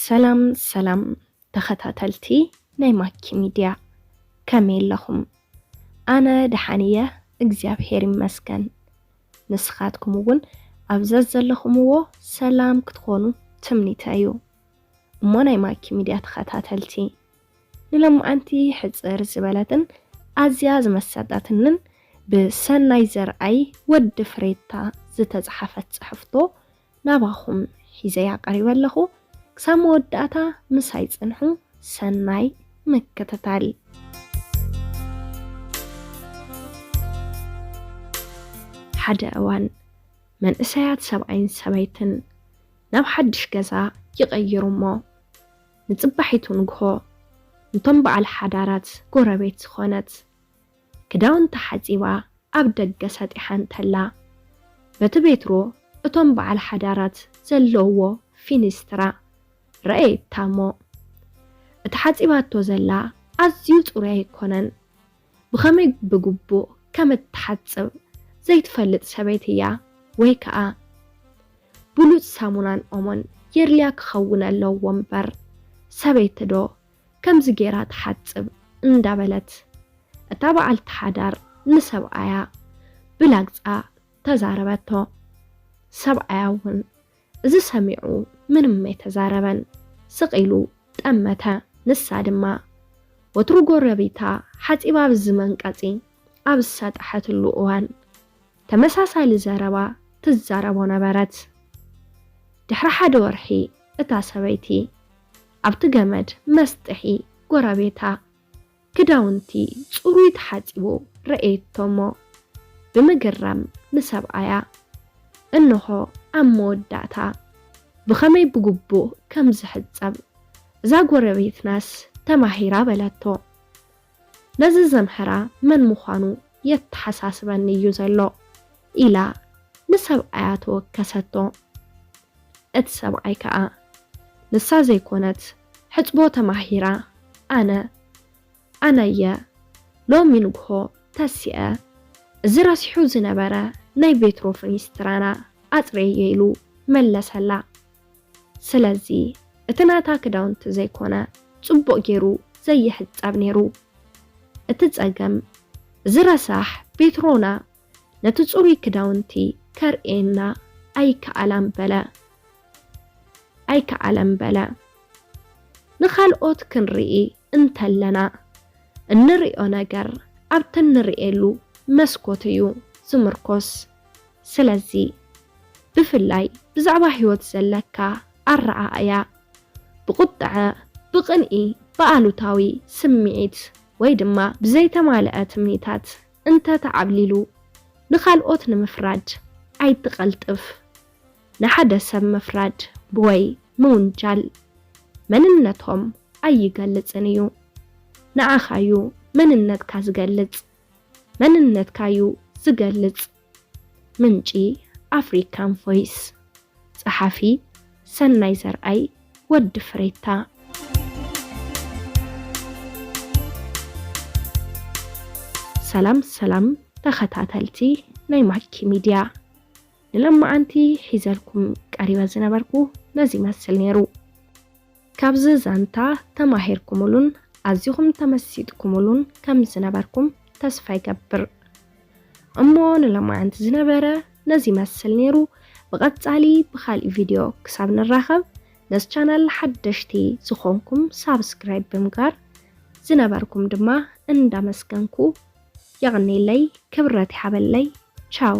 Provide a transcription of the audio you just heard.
ሰላም ሰላም ተኸታተልቲ ናይ ማኪ ሚድያ፣ ከመይ ኣለኹም? ኣነ ደሓን እየ፣ እግዚኣብሔር ይመስገን። ንስኻትኩም እውን ኣብ ዘዘለኹምዎ ሰላም ክትኾኑ ትምኒተይ እዩ። እሞ ናይ ማኪ ሚድያ ተኸታተልቲ፣ ንሎማዓንቲ ሕጽር ዝበለትን ኣዝያ ዝመሰጠትንን ብሰናይ ዘርኣይ ወዲ ፍሬታ ዝተጻሕፈት ጽሕፍቶ ናባኹም ሒዘያ ቀሪበ ኣለኹ። ክሳብ መወዳእታ ምሳይ ጽንሑ። ሰናይ ምክትታል። ሓደ እዋን መንእሰያት ሰብኣይን ሰበይትን ናብ ሓድሽ ገዛ ይቐይሩ እሞ፣ ንጽባሒቱ ንግሆ፣ ንቶም በዓል ሓዳራት ጎረቤት ዝኾነት፣ ክዳውንታ ሓጺባ ኣብ ደገ ሰጢሓ እንተላ፣ በቲ ቤትሮ እቶም በዓል ሓዳራት ዘለውዎ ፊኒስትራ ረኣየታ እሞ፣ እቲ ሓጺባቶ ዘላ ኣዝዩ ጽሩይ ኣይኮነን። ብኸመይ ብግቡእ ከም እትሓጽብ ዘይትፈልጥ ሰበይቲ እያ፣ ወይ ከኣ ብሉጽ ሳሙናን ኦሞን የድልያ ክኸውን ኣለዎ እምበር፣ ሰበይቲ ዶ ከምዚ ጌራ ትሓጽብ? እንዳበለት እታ በዓልቲ ሓዳር ንሰብኣያ ብላግጻ ተዛረበቶ። ሰብኣያ እውን እዚ ሰሚዑ ምንም ኣይተዛረበን። ስቕ ኢሉ ጠመተ። ንሳ ድማ ወትሩ ጎረቤታ ሓጺባ ኣብዚ መንቀጺ ኣብ ዝሰጥሐትሉ እዋን ተመሳሳሊ ዘረባ ትዛረቦ ነበረት። ድሕሪ ሓደ ወርሒ እታ ሰበይቲ ኣብቲ ገመድ መስጥሒ ጎረቤታ ክዳውንቲ ጽሩይ ተሓጺቡ ረኣየቶ እሞ ብምግራም ንሰብኣያ፣ እንሆ ኣብ መወዳእታ ብኸመይ ብግቡእ ከም ዝሕጸብ እዛ ጎረቤትናስ ተማሂራ በለቶ። ነዚ ዘምሐራ መን ምዃኑ የተሓሳስበኒ እዩ ዘሎ ኢላ ንሰብኣያ ተወከሰቶ። እቲ ሰብኣይ ከኣ ንሳ ዘይኮነት ሕጽቦ ተማሂራ ኣነ ኣነየ ሎሚ ንግሆ ተሲአ እዚ ረሲሑ ዝነበረ ናይ ቤትሮ ፍኒስትራና ኣጽረየ ኢሉ መለሰላ። ስለዚ እቲ ናታ ክዳውንቲ ዘይኮነ ጽቡቕ ጌሩ ዘይሕጸብ ኔሩ። እቲ ጸገም እዚ ረሳሕ ቤትሮና ነቲ ጽሩይ ክዳውንቲ ከርእየና ኣይከኣላን በለ። ኣይከኣለን በለ። ንኻልኦት ክንርኢ እንተለና እንርእዮ ነገር ኣብቲ እንርእየሉ መስኮት እዩ ዝምርኮስ። ስለዚ ብፍላይ ብዛዕባ ህይወት ዘለካ ኣረኣእያ ብቁጥዐ፣ ብቕንኢ፣ ብኣሉታዊ ስምዒት ወይ ድማ ብዘይተማልአ ትምኒታት እንተ ተዓብሊሉ ንኻልኦት ንምፍራድ ኣይትቐልጥፍ። ንሓደ ሰብ ምፍራድ ወይ ምውንጃል መንነቶም ኣይገልጽን እዩ። ንዓኻዩ መንነትካ ዝገልጽ፣ መንነትካዩ ዝገልጽ። ምንጪ ኣፍሪካን ቮይስ። ጸሓፊ ሰናይ ዘርኣይ ወዲ ፍሬታ። ሰላም ሰላም ተኸታተልቲ ናይ ማኪ ሚድያ፣ ንለማዓንቲ ሒዘልኩም ቀሪበ ዝነበርኩ ነዚ ይመስል ነይሩ። ካብዚ ዛንታ ተማሂርኩምሉን ኣዚኹም ተመሲጥኩምሉን ከም ዝነበርኩም ተስፋ ይገብር። እሞ ንለማዓንቲ ዝነበረ ነዚ ይመስል ነይሩ። ብቐጻሊ ብኻልእ ቪድዮ ክሳብ ንራኸብ፣ ነዚ ቻናል ሓደሽቲ ዝኾንኩም ሳብስክራይብ ብምግባር፣ ዝነበርኩም ድማ እንዳመስገንኩ፣ የቐኔለይ፣ ክብረት ይሃበለይ። ቻው።